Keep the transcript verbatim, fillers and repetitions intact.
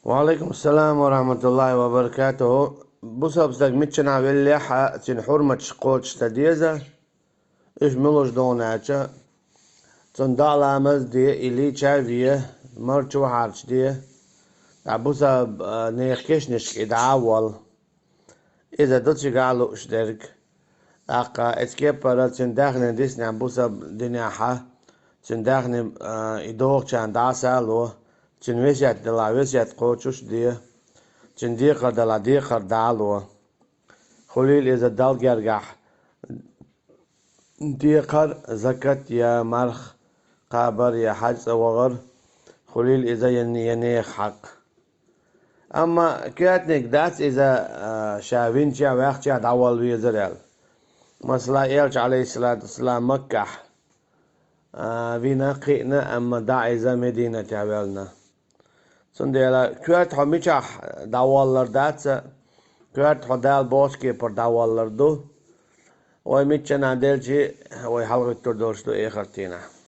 Ва алейкум салам ва рахматуллахи ва баракатуху. Бусалба стаг миччанахь веллехь а, цуьнан хьурматаш кхочуш ца деза. Уьш муьлш ду аьлча, цунна даа ламаз де, или чай ве, марчу вахьарчу де, дӀа бусалба, а, нехан кешнашка и дӀа а волла. Иза ду цигахь лууш дерг. ТӀаккха эцу кепара цуьнан даьхнин диснехь бусалба динехь, цуьнан даьхни, а, и дохучарна дӀасало, цуьнан весет делахь, весет кхочуш а де, цуьнан декхар делахь, декхар дӀало. Хуьлийла иза Далла гергахь декхар, закат я марха кхабар, я хьаьж цӀа вахар, хуьлийла иза я, я нехан хьакъ. Амма коьртаниг дац иза, а, ша винчех, ваьхчех дӀаволла везар аьлла. Масала, Элча, алейхиссалату вассалам, Маккахь, а, вина, кхиъна, амма дӀа иза Мединатехь ваьлла. Цундела коьрта хьо мичахь дӀаволлар дац, коьрта хьо Дала бохучу кепара дӀаволлар ду. Вай миччанахь делчи, вай хьалагӀоттур долуш ду эхартийнахь.